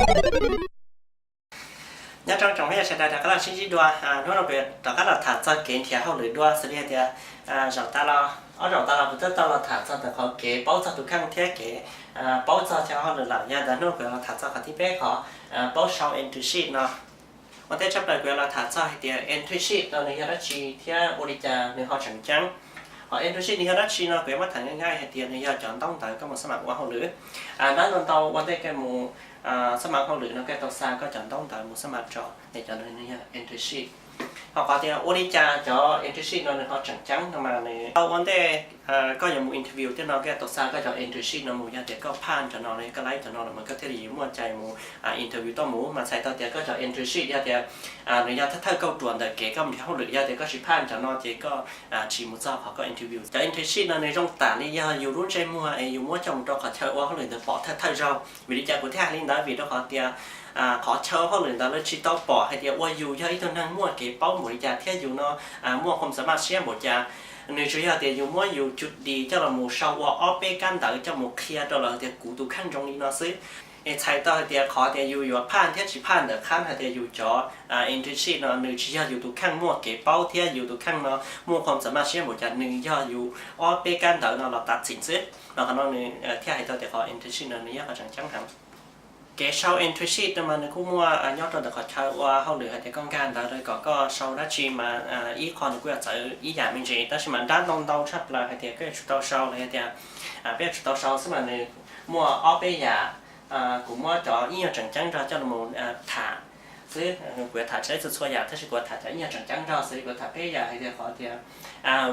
Nyob zoo tsoom phooj ywg sawv daws rov qab los sib ntsib dua, hnub no kuv rov qab los tham txog kev nrhiav hauj lwm dua xws li hais tias zaum tas los, ob zaum tas los kuv twb tau los tham txog ntawm qhov kev paub txog tus kheej thiab kev paub txog chaw hauj lwm lawm, yog ntawd hnub no kuv los tham txog qhov thib peb qhov paub sau internship no. Ua ntej tshaj plaws kuv yuav los tham txog hais tias internship no nws yog dab tsi thiab ua li cas nws ho tseem ceeb. Qhov internship nws yog dab tsi no kuv yuav muab tham nqaij nqaij hais tias nws yog cov ntaub ntawv koj mus xab mam ua hauj lwm. Dab ntau ntau ua ntej koj mus xab mam hauj lwm no koj tau xa koj cov ntaub ntawv mus xab mam rau, es cov no nws yog internship. Ho qhov tias ua li cas cov internship no nws ho tseem ceeb no mas nws tau ua ntej koj yuav mus interview tej no koj tau xa koj cov internship no mus, yog tias koj phaj cov no los koj laib cov no los mas koj thiaj li muaj cai mus interview tuaj mus. Mas txhais tau tias koj cov internship yog tias nws yog thawj thawj kauj ruam ntawm kev koj mus nrhiav hauj lwm, yog tias koj tsis phaj cov no ces koj tsis mus txog qhov koj interview. Cov internship no nws zoo tam li yog yus lub ntsej muag es yus muab coj mus rau qhov chaw ua hauj lwm ntawd pom thawj thawj zaug. Vim li cas kuv thiaj hais li ntawd? Vim rau qhov tias qhov chaw ua hauj lwm ntawd lawv tsis tau pom hais tias ua yus yog ib tug neeg muaj kev paub npaum li cas thiab yus no muaj khuam xas mas siab npaum cas. Nws tsuas yog tias yus muab yus cov dis coj los mus sau ua ob peb kab ntawv coj mus qhia rau lawv tias kuv tus kheej zoo li no xwb. Es txhais tau hais tias qhov tias yus yuav phaj thiab tsis phaj ntawm qhab hais tias yus cov internship no nws tsis yog yus tus kheej muaj kev paub thiab yus tus kheej no muaj khuam xas mas siab npaum cas, nws yog yus ob peb kab ntawv no los tav txim xwb. Los qhov no nws thiaj hais tau tias qhov internship no nws yog qhov tseem ceeb heev. Kev sau internship no mas nws kuj muaj nyob rau ntawm qhov chaw ua hauj lwm hais tias koj nkag ntawv rau kom koj sau dab tsi mas ib qho nws kuj yuav txawv ib yam me ntsis, tab sis mas dab ntau ntau tshaj plaws hais tias koj yuav tsum tau sau los yog tias peb yuav tsum tau sau xwb mas nws muaj ob peb yam. Kuv muab cov ib nyuag tseem ceeb nrog coj los tham xwb, kuv yuav tham tsis txhua txhua yam tab sis kuv yuav tham cov ib nyuag tseem ceeb nrog xwb, kuv yuav tham peb yam hais tias qhov tias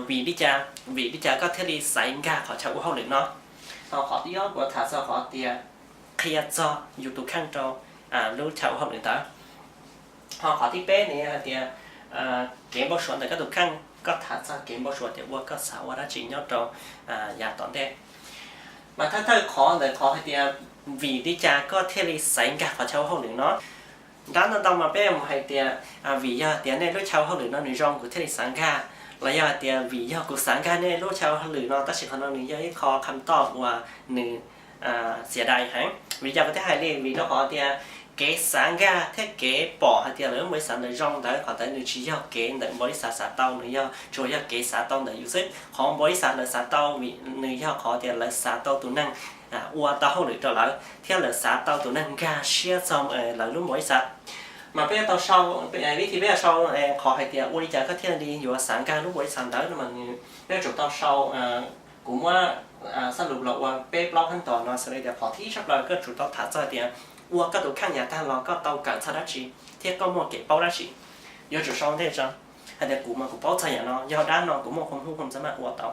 vim li cas, vim li cas koj thiaj li xaiv nkag qhov chaw ua hauj lwm no. Ho qhov thib ob kuv yuav tham txog qhov tias qhia txog yus tus kheej rau lub chaw ua hauj lwm ntawd. Ho qhov thib peb nws yog hais tias kev npau suav ntawm koj tus kheej, koj tham txog kev npau suav tias ua koj xav ua dab tsi nyob rau yav tom ntej. Mas thawj thawj qhov ntawm qhov hais tias vim li cas koj thiaj li xaiv nkag qhov chaw ua hauj lwm no, dab ntau ntau mas peb mus hais tias vim yog tias nej lub chaw ua hauj lwm no nws zoo kuv thiaj li xav nkag, los yog hais tias vim yog kuv xav nkag nej lub chaw ua hauj lwm no, tab sis qhov no nws yog ib qho kham toj uas nws xiam dais heev. Vim li cas kuv thiaj hais li? Vim rau qhov tias kev xav nkag thiab kev pom hais tias lawv lub npaum li xav ntawd zoo ntawd, qhov ntawd nws tsis yog kev ntawm npaum li xav xav tau, nws yog tsuas yog kev xav tau ntawm yus xwb. Qhov npaum li xav lawv xav tau vim nws yog qhov tias lawv xav tau tus neeg ua tau hauj lwm rau lawv thiab lawv xav tau tus neeg nkag siab txog lawv lub npaum li xav. Mas peb tau sau, vib thi peb sau qhov hais tias ua li cas koj thiaj li yuav xav nkag lub npaum li xav ntawd no mas nws, peb yuav tsum tau sau, kuv muab xab lus los ua peb plaub khab tos no xws li tias qhov thib ib tshaj plaws koj tsum tau tham txog tias ua koj tus kheej yav tag los koj tau kawm txog dab tsi thiab koj muaj kev paub dab tsi. Yuav tsum sau ntej tso hais tias kuv mas kuv paub txog yam no, yog dab no kuv muaj khuam hnub khuam xav mas ua tau.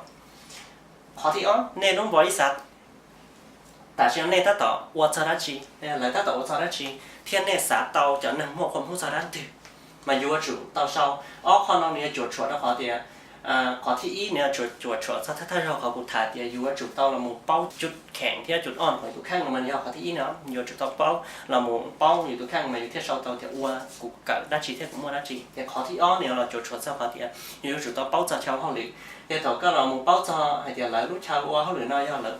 Qhov thib ob, nej lub npaum li xav tam sim no nej tab tom ua txog dab tsi, lawv tab tom ua txog dab tsi, thiab nej xav tau cov neeg muaj khuam hnub txog dab twg, mas yuav tsum tau sau. Ob qho no nws yuav cuam tshuam rau qhov tias, qhov thib ib nws yuav tsum cuam tshuam txog thawj thawj zaug qhov kuv tham tias yuav tsum tau los mus paub cub kheem thiab cub on qhov tus kheej no mas yog qhov thib ib no, yuav tsum tau paub los mus paub yus tus kheej mas yus thiaj sau tau tias ua kuv kawm dab tsi thiab kuv muaj dab tsi. Ces qhov thib ob nws yuav los cuam tshuam txog qhov tias yus yuav tsum tau paub txog chaw hauj lwm. Ces thaum koj los mus paub txog hais tias lawv lub chaw ua hauj lwm no yog lawv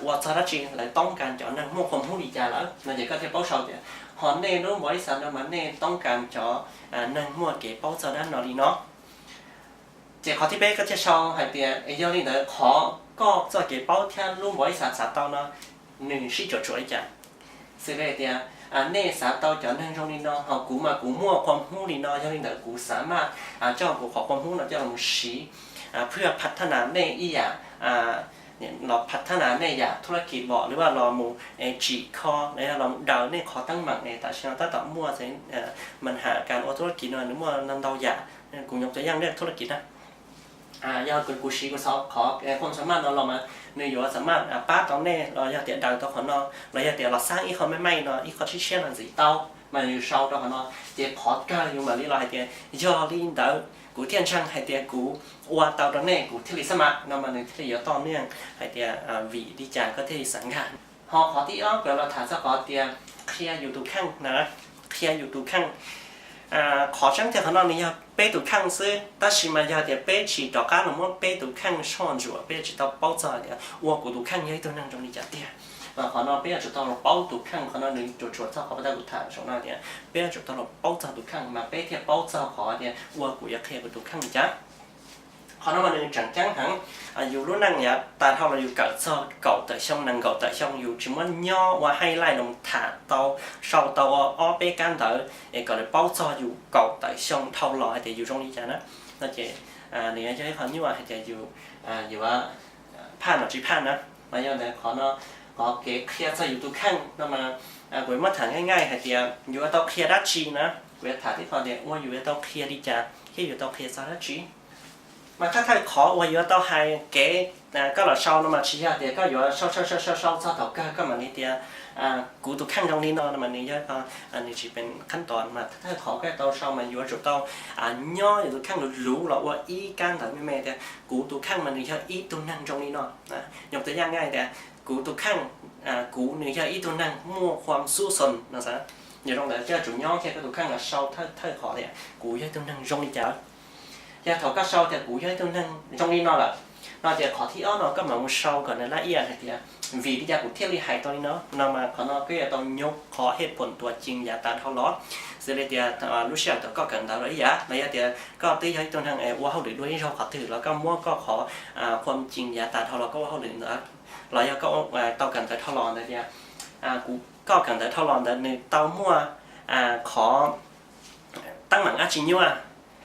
ua txog dab tsi, lawv toob kas cov neeg muaj khuam hnub li cas lawm no ces koj thiaj paub sau tias ho nej lub npaum li xav no mas nej toob kas cov neeg muaj kev paub txog dab no li no. Ces qhov thib peb koj thiaj sau hais tias yog li ntawd qhov koj txoj kev paub thiab lub npaum li xav xav tau no nws sib cuam tshuam li cas. Xws li tias nej xav tau cov neeg zoo li no, ho kuv mas kuv muaj khuam hnub li no, yog li ntawd kuv xav maj coj kuv qhov khuam hnub no coj los siv phwj phav thab nas nej ib yam, los phav thab nas nej yam thu laj kis vom lawv los mus tsim kho los yog los mus daws nej qhov teeb meem es tam sim no tab tom muaj mas has kas ua thu laj kis no nws muaj ntau yam. Kuv nyuam qhuav yaj nej thu laj kis na, yog kuv siv kuv qhov khuam xav maj no los mas nws yuav xav maj pab tau nej los yog tias daws tau qhov no los yog tias los xab ib qho mej mej no ib qho tshiab tshiab no ntxiv tau, mas yus sau rau qhov no. Ces qhov kawg yus mam li los hais tias yog li ntawd kuv thiaj ntseeg hais tias kuv ua tau rau nej kuv thiaj li xab maj no mas nws thiaj li yuav toj niaj hais tias vim li cas koj thiaj li xav nkag. Ho qhov thib ob kuv los tham txog qhov tias qhia yus tus kheej na, qhia yus tus kheej. Qhov tseeb tiag qhov no nws yog peb tus kheej xwb, tab sis mas yog tias peb tsis rov qab los muab peb tus kheej soj ntsuam peb tsis tau paub txog tias ua kuv tus kheej yog ib tug neeg zoo li cas tiag. Mas qhov no peb yuav tsum tau los paub tus kheej, qhov no nws tsuas tsuas txog qhov uas kuv tham saum no tias peb yuav tsum tau los paub txog tus kheej mas peb thiaj paub txog qhov tias ua kuv yuav qhia kuv tus kheej li cas. Qhov no mas nws tseem ceeb heev. Yus lub neej yav tas dhau los yus kawm txog kaum tawm xyoo nees nkaum tawm xyoo yus tsis muab nyob ua highlight los tham tau, sau tau ob peb kab ntawv es kom lawv paub txog yus kaum tawm xyoo dhau los hais tias yus zoo li cas na. No ces nws yog ib qho nyuaj hais tias yus yuav phaj los tsis phaj na. Mas yog ntawd qhov no, qhov kev qhia txog yus tus kheej no mas kuv yuav muab tham nqaij nqaij hais tias yus yuav tau qhia dab tsi na. Kuv yuav tham tib qho tias ua yus yuav tau qhia li cas thiab yus tau qhia txog dab tsi. Mas thawj thawj qhov uas yuav tau hais kev koj los sau no mas tsis yog tias koj yuav sau sau sau sau sau txog thaum kawg koj mam li tias kuv tus kheej zoo li no no mas nws yog, nws tsis pem qhab tos mas thawj thawj qhov koj tau sau mas yuav tsum tau nyob yus tus kheej luv luv los ua ib kab ntawv me me tias kuv tus kheej mas nws yog ib tug neeg zoo li no. Nyuam qhuav yaj nqaij tias kuv tus kheej, kuv nws yog ib tug neeg muaj huam xub xos no xav. Yog zoo ntawd koj yuav tsum nyob kiag koj tus kheej los sau thawj thawj qhov tias kuv yog ib tug neeg zoo li cas. Yog thaum koj sau tias kuv yog ib tug neeg zoo li no lawm, no ces qhov thib ob no koj mam mus sau kom nws laj iaj hais tias vim li cas kuv thiaj li hais tau li no. No mas qhov no koj yuav tau nyuj qhov hej phoom tuam ceeg yav tas dhau los. Xws li tias lub sij hawm thaum koj kawm ntawv los ib yam, los yog tias koj twb yog ib tug neeg ua hauj lwm dua ib zaug qhov twg los koj muab koj qhov huam ceeg yav tas dhau los koj ua hauj lwm ntawd, los yog koj tau kawm ntawv dhau los ntawd tias kuv, koj kawm ntawv dhau los ntawd nws tau muaj qhov teeb meem dab tsi nyuaj,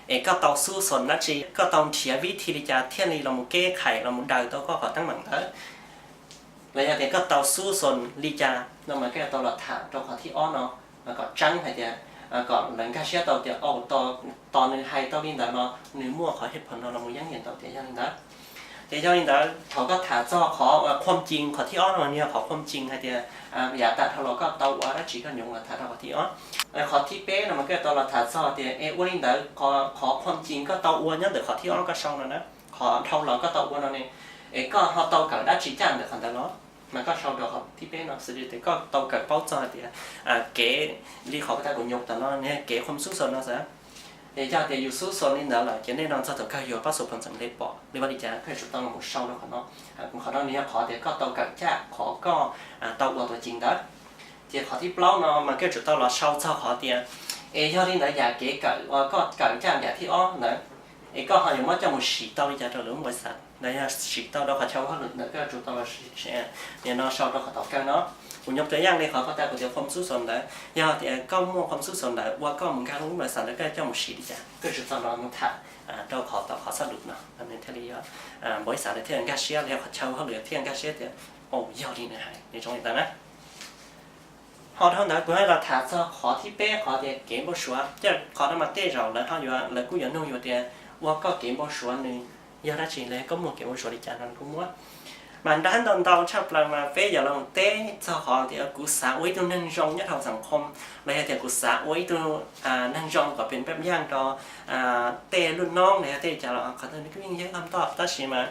es koj tau xub xos dab tsi, koj tau nrhiav vib thi li cas thiaj li los mus keb khais los mus daws tau koj qhov teeb meem ntawd, los yog tias koj tau xub xos li cas no mas koj yuav tau los tham rau qhov thib ob no kom tseeb hais tias kom lawv nkag siab tau tias tos nws hais tau li ntawd no nws muaj qhov hej phoom no los mus yeeb yees tau tias yog li ntawd. Ces yog li ntawd thaum koj tham txog qhov huam ceeg qhov thib ob no nws yog qhov huam ceeg hais tias yav tas dhau los koj tau ua dab tsi koj nyuam los tham rau qhov thib ob. Qhov thib peb no mas koj yuav tau los tham txog tias es ua li ntawd qhov huam ceeg koj tau ua nyob ntawm qhov thib ob koj sau no na, qhov dhau los koj tau ua no ne, es koj ho tau kawm dab tsi caj ntawm qhov ntawd los? Mas koj sau rau qhov thib peb no xws li tias koj tau kawm paub txog hais tias kev li qhov kuv tas kuv nyuam qhuav tham no ne, kev huam xub xos no xav. Es yog tias yus xub xos li ntawd lawm ces nej no txog thaum kawg yus pab xus phoom xeem le pom li vaj li cas koj yuav tsum tau los mus sau rau qhov no. Qhov no nws yog qhov tias koj tau kawm caj qhov koj tau ua tuam ceeg ntawd. Ces qhov thib plaub no mas koj yuav tsum tau los sau txog qhov tias es yog li ntawd yam kev kawm uas koj kawm caj yam thib ob ntawd es koj ho yuav muab coj mus siv tau li cas rau lwm lub npaum li xav ntawd, yog siv tau rau qhov chaw ua hauj lwm ntawd koj yuav tsum tau los siv no sau rau qhov tom kawg no. Kuv nyuam qhuav yaj li qhov koj tas kuv tias huam xub xos ntawd, yog tias koj muaj huam xub xos ntawd ua koj mus nkag lub npaum li xav ntawd koj coj mus siv li cas koj yuav tsum tau los mus tham rau qhov tom qhov xab lus no nws thiaj li yog npaum li xav ntawd thiaj nkag siab los yog qhov chaw ua hauj lwm thiaj nkag siab tias ua yog li nws hais nws zoo li ntawd na. Ho dhau ntawd kuv ho los tham txog qhov thib peb qhov tias kev npau suav, ces qhov no mas tej zaum lawv ho yuav, lawv kuj yuav nug yus tias ua koj kev npau suav nws yog dab tsi los yog koj muaj kev npau suav li cas no kuj muaj. Mas nrab ntau ntau tshaj plaws mas peb yuav los teb txog qhov tias kuv xav ua ib tug neeg zoo nyob hauv xeem khoo, los yog tias kuv xav ua ib tug neeg zoo kom pem peb yaj rau tej lub noob los yog tej li cas los qhov ntawd nws kuj yeej yog ib qho toj tab sis mas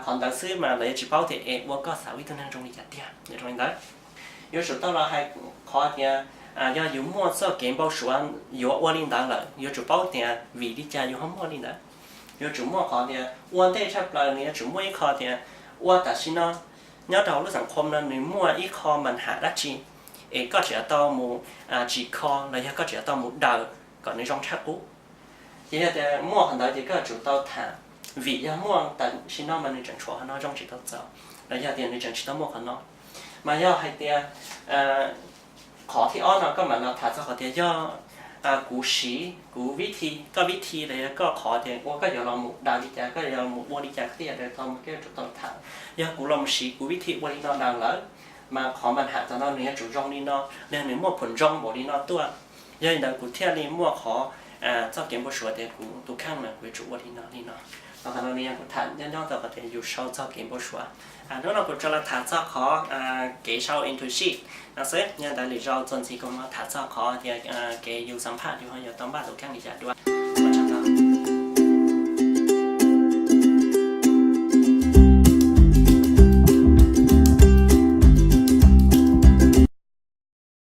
qhov ntawd xwb mas lawv yuav tsis paub tias es ua koj xav ua ib tug neeg zoo li cas tiag zoo li ntawd. Yuav tsum tau los hais qhov tias yog yus muaj txoj kev npau suav yuav ua li ntawd lawm yuav tsum paub tias vim li cas yus ho muaj li ntawd. Yuav tsum muaj qhov tias ua ntej tshaj plaws nws yuav tsum muaj ib qho tias ua tam sim no nyob rau hauv lub xeem khoo no nws muaj ib qho mas ham dab tsi es koj tseem tau mus tsim kho los yog koj tseem tau mus daws kom nws zoo tshaj qub. Ces yog tias muaj qhov ntawd ces koj yuav tsum tau tham vim yog muaj tam sim no mas nws tseem tshuav qhov no zoo tsis tau txaus los yog tias nws tseem tsis tau muaj qhov no. Mas yog hais tias qhov thib ob no koj mam los tham txog qhov tias yog kuv siv kuv vib thi, koj vib thi los yog koj qhov tias ua koj yuav los mus daws li cas, koj yuav mus ua li cas, koj tej yam ntawd tau mas koj yuav tsum tau tham. Yog kuv los mus siv kuv vib thi ua li no daws lawm, mas qhov mas ham tam no nws yuav tsum zoo li no, los yog nws muaj phom zoo npaum li no tuaj. Yog li ntawd kuv thiaj li muaj qhov txoj kev npau suav tias kuv tus kheej mas kuv yuav tsum ua li no li no. Qhov no nws yog kuv tham nyob nyob tau qhov tias yus sau txog kev npau suav. Hnub no kuv tsuas los tham txog qhov kev sau internship no xwb, yog ntawd lwm zaus txuas ntxiv kuv mam tham txog qhov tias kev yus xam phaj yus ho yuav tau npaj tus kheej li cas dua. Ua tsaug ntau.